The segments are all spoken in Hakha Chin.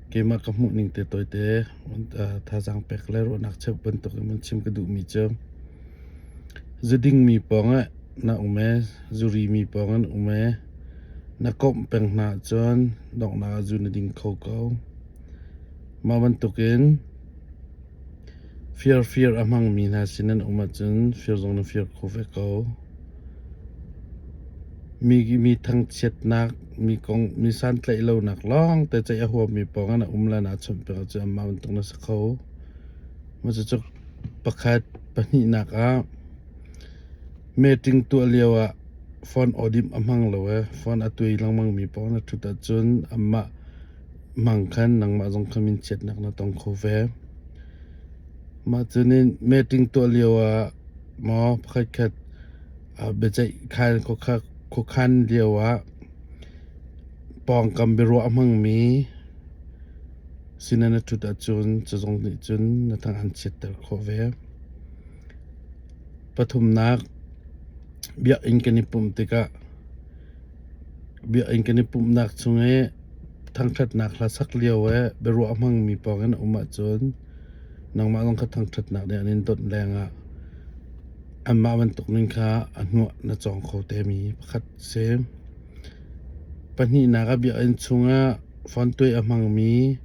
Keimah ka hmuh ning te tawite thazaang pek le ruahnak cheuh bantuk in van chim ka duhmi cu zuding mi pawng ah na um ee, zuri mi pawng ah na um ee, na komh peng hna ahcun donghnak ah zu na ding kho ko. Mah bantukin firfir a hmangmi hna sin an um ahcun fir zong na fir kho ve ko. Mi thangchiatnak, mi kong, mi santlaih lonak lawngte ceih a huammi pawng ah na um le naa chawnh peng ahcun anmah bantuk na si kho. Mah cucu pakhat, pahnihnak ah meeting tuah lio ah phone awdim a hmang lo i phone a tuai lengmangmi pawng na ṭhut ahcun anmah hmang khan nangmah zong kha minchiatnak na tong kho ve. Mah cunin meeting tuah lio ah maw pakhatkhat biaceih khuakhan lio ah pawngkam biaruah a hmangmi sinah na ṭhut ahcun cazong nih cun na thang an chiatter khawh ve. Pathumnak, biakinn kan i pumh tikah biakinn kan i pumhnak chung i thangṭhatnak hla sak lio i biaruah a hmangmi pawng in na um ahcun nangmah zong kha thangṭhatnak nih an in donh lengah anmah bantuk ning kha a hnuah na cawng kho temi pakhat a si. Pahnihnak ah biakinn chungah phone tuai a hmangmi,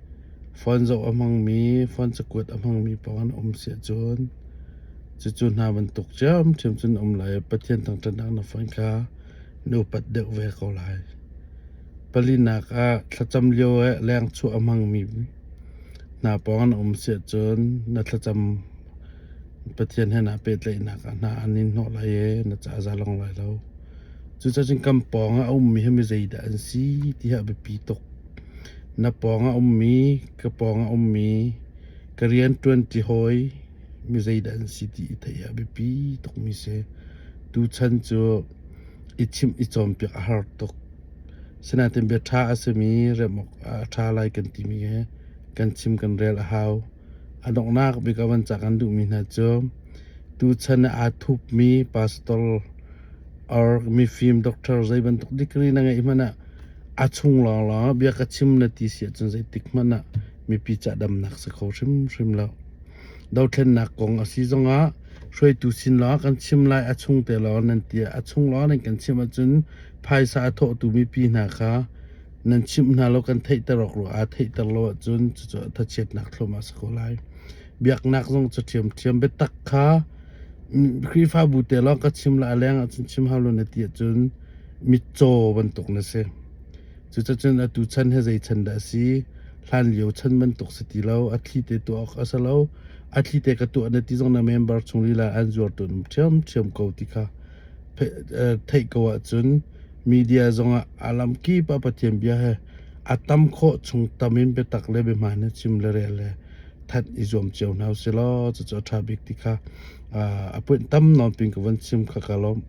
phone zoh a hmangmi, phone cakuat a hmangmi paoh an um si ahcun cucu hna bantuk ṭhiamṭhiam cun um lai i Pathian thangṭhatnak na phone kha na upat deuh ve ko lai. Palinak ah thlacam lio i leng chuah a hmangmi hna pawng an um si ahcun na thlacam Pathian he naa pehtlaihnak ah hna an in hnawh lai i na ca a za long lai lo. Cucacun kan pawng ah a ummi hi mi zeidah an si ti hi a biapi tuk. Na pawng ah a ummi, ka pawng ah a ummi, ka rianṭuanṭi hawi mi zeidah an si ti i theih a biapi tukmi si. Tuchan cu i chimh i cawnpiak a har tuk. Sinain bia ṭha a simi remh awk a ṭha lai kan timi he kan chim kan rel a hau. A donghnak bik ah van ca kan duhmi hna cu tuchan ah aa thupmi pastor or mifim doctor zei bantuk degree na ngeih hmanh ah a chung lawnglawng ah bia ka chim na ti si ahcun zeitik hmanh ah mipi cah damnak si kho hrimhrim lo. Dothlennak kong a si zongah hruaitu sin lawng kan chim lai a chung te lawng nan ti a chung lawng nan kan chim ahcun phaisa a thawhtu mipi hna kha nan chimh hna lo kan theihter awk rua aa theihter lo ahcun cucu thachiatnak thluahmah a si ko lai. Biaknak zong cu ṭhiamṭhiam biatak kha Khrihfabu te lawng ka chim la a leng ahcun chim hau lo na ti ahcun mitcaw bantuk na si. Cucacun atu chan hi zei chan dah a si? Hlan lio chan bantuk si ti lo. A thli te tuah awk a si lo. A thli te ka tuah na ti zong na member chung lila an zuar tawn ṭhiamṭhiam ko ti kha theih ko ahcun media zongah a lamkip ah Pathian bia he a tam khawh chung tam in biatak le biahmaan he chim le rel le thanh i zuam cio hna usih law cucu a ṭha bik ti kha a point tam nawn pin ka von chim kha ka lawm.